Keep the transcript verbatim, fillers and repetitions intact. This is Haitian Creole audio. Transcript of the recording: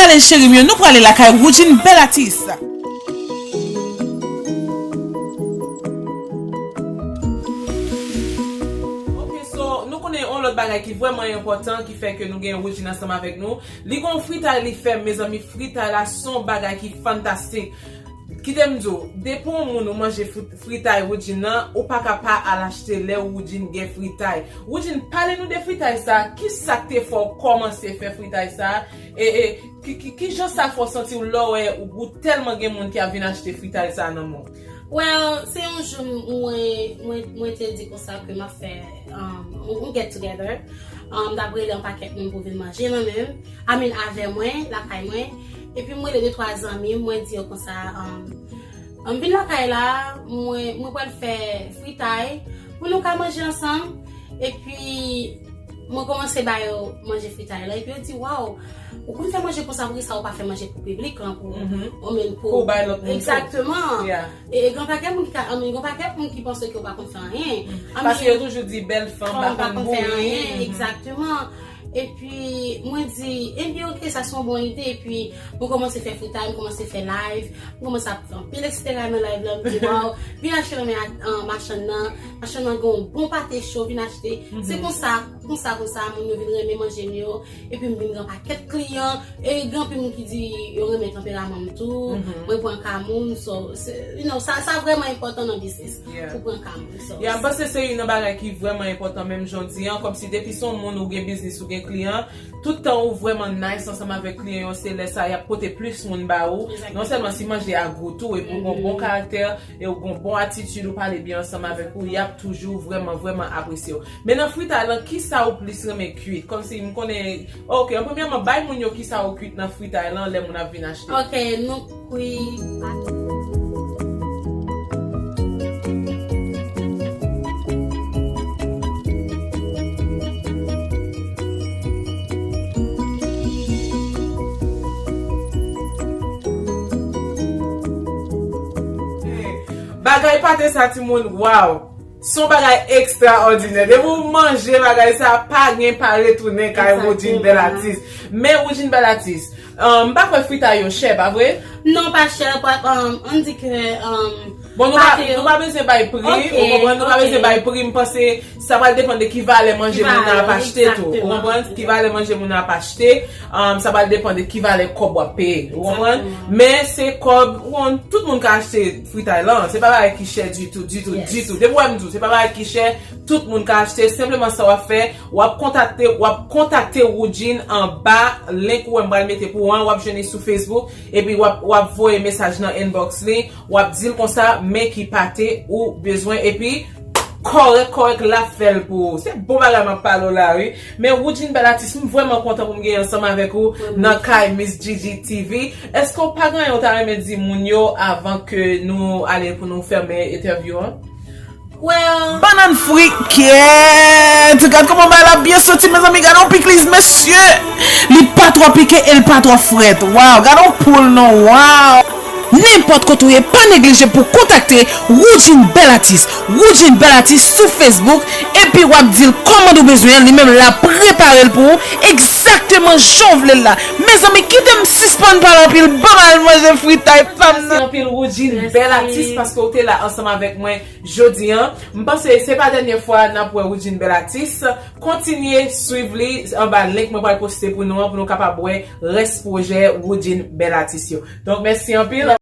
Alèz cheri m yo, nou prale lakay Woodjine Bèl Atis. Ok, so, nou konnen yon lòt bagay ki vrèman enpòtan, ki fè ke nou gen Woodjine ansanm avèk nou. Li gon fritay li fè, mezanmi, fritay la se yon bagay ki fantastik. Kite m di w, depi yon moun ou manje fri-, fritay Woodjine nan, ou pa ka pa al achte lè Woodjine gen fritay. Woodjine, pale nou de fritay sa, ki sa k te fè w kòmanse fè fritay sa? E, e, ki, ki, ki jan sa fè w santi w lè w wè ou, ou tèlman gen moun ki ap vin achte fritay sa nan men w? Well, se yon jou mwen, mwen, mwen te di konsa ke m ap fè, um, yon, yon get together. Um, m t ap rele yon pakèt moun pou vin manje nan men m. I mean, avè mwen, lakay mwen. Epi m rele de twa zanmi m, mwen di yo konsa, um, um, vin lakay la, mwen, mwen pral fè fritay pou nou ka manje ansanm. Epi, mwen kòmanse ba yo manje fritay la. Epi yo di, "Waw, ou konn fè manje konsa, poukisa ou pa fè manje pou piblik lan, pou, ou menm pou." Pou bay lòt moun tou. Egzakteman. Yeah. E, e gen pakèt moun ki ka, I mean, gen pakèt moun ki panse ke ou pa konn fè anyen. I mean, paske yo toujou di bèl fanm pa konn fè anyen. Egzakteman. Epi, mwen di, ebyen, ok, sa se yon bon ide. Epi, mwen kòmanse fè fritay, mwen kòmanse fè live, mwen kòmanse ap fè anpil etsetera nan live la. Mwen di, waw, vin achte nan men a, an, machann nan. Machann nan gen yon bon pate cho, vin achte. Se konsa, konsa, konsa, moun yo vin renmen manje m yo. Epi, m vin gen pakèt kliyan. E gen anpil moun ki di yo renmen tanperaman m tou. Mwen pran ka moun. So, se, you know, sa, sa vrèman enpòtan nan biznis. Yeah. Pou pran ka moun. So, yeah, m panse se youn nan bagay ki vrèman enpòtan menm jodi an, kòmsi depi se yon moun ou gen biznis, ou gen kliyan, tout tan ou vrèman nice ansanm avèk kliyan yo, se lè sa y ap pote plis moun ba ou. Egzakteman. Non sèlman si manje a gou tou, epi ou gen yon bon karaktè, e ou gen yon bon atitid, ou pale byen ansanm avèk ou, y ap toujou vrèman, vrèman apresye w. Men nan fritay lan, kisa ou plis renmen kwit? Kòmsi m konnen, ok, an premyèman, bay moun yo kisa ou kwit nan fritay lan lè moun ap vin achte. Ok, nou kwi. Bagay pate sa, timoun, waw! Se yon bagay ekstraòdinè. Depi w manje bagay sa, pa gen pa retounen kay Woodjine Bèl Atis. Men Woodjine Bèl Atis, um, m pa kwè fritay yo chè, pa vre? Non, pa chè, pa, um, ann di ke, um, bon, nou pa, pate yo, nou pa bezwen bay pri, ok, ou konprann? Nou pa bezwen bay pri, m panse sa pral depann de ki valè manje moun nan ap achte tou. Ki valè, egzakteman. Ou konprann? Ki valè manje moun nan ap achte, um, sa pral depann de ki valè kòb w ap peye. Ou konprann? Egzakteman. Men se kòb, ou konn, tout moun ka achte fritay lan, se pa bagay ki chè ditou, ditou, ditou. Depi w wè m di w, se pa bagay ki chè, tout moun ka achte. Senpleman sa w ap fè, w ap kontakte, w ap kontakte Woodjine anba link ou wè m pral mete pou ou an, w ap jwenn li sou Facebook, epi w ap, w ap voye mesaj nan inbox li, w ap di l konsa, men ki pate ou bezwen, epi kòrèk, kòrèk, l ap fè l pou ou. Se bon bagay m ap pale w la, wi. Men Woodjine Bèl Atis, m vrèman kontan pou m gen ansanm avèk ou nan kay Miss Gigi T V. Èske w pa gen anyen w ta renmen di moun yo avan ke nou ale pou nou fèmen entèvyou an? Well, bannann fri, kèt! Gad kòman bagay la byen soti, mezanmi, gad yon pikliz, mesye! Li pa twò pike e l pa twò frèt. Waw, gad yon poul non, waw! Nenpòt kote w ye, pa neglije pou kontakte Woodjine Bèl Atis. Woodjine Bèl Atis sou Facebook, epi w ap di l kòmann ou bezwen l, li menm l ap prepare l pou ou, egzakteman jan w vle l la. Mezanmi, kite m sispann pale anpil, ban m al manje fritay pa m nan. Mèsi anpil, Woodjine Bèl Atis, paske w te la ansanm avèk mwen jodi an. M panse se pa dènye fwa n ap wè Woodjine Bèl Atis. Kontinye swiv li anba link mwen pral poste pou nou an, pou nou kapab wè rès pwojè Woodjine Bèl Atis yo. Donk, mèsi anpil.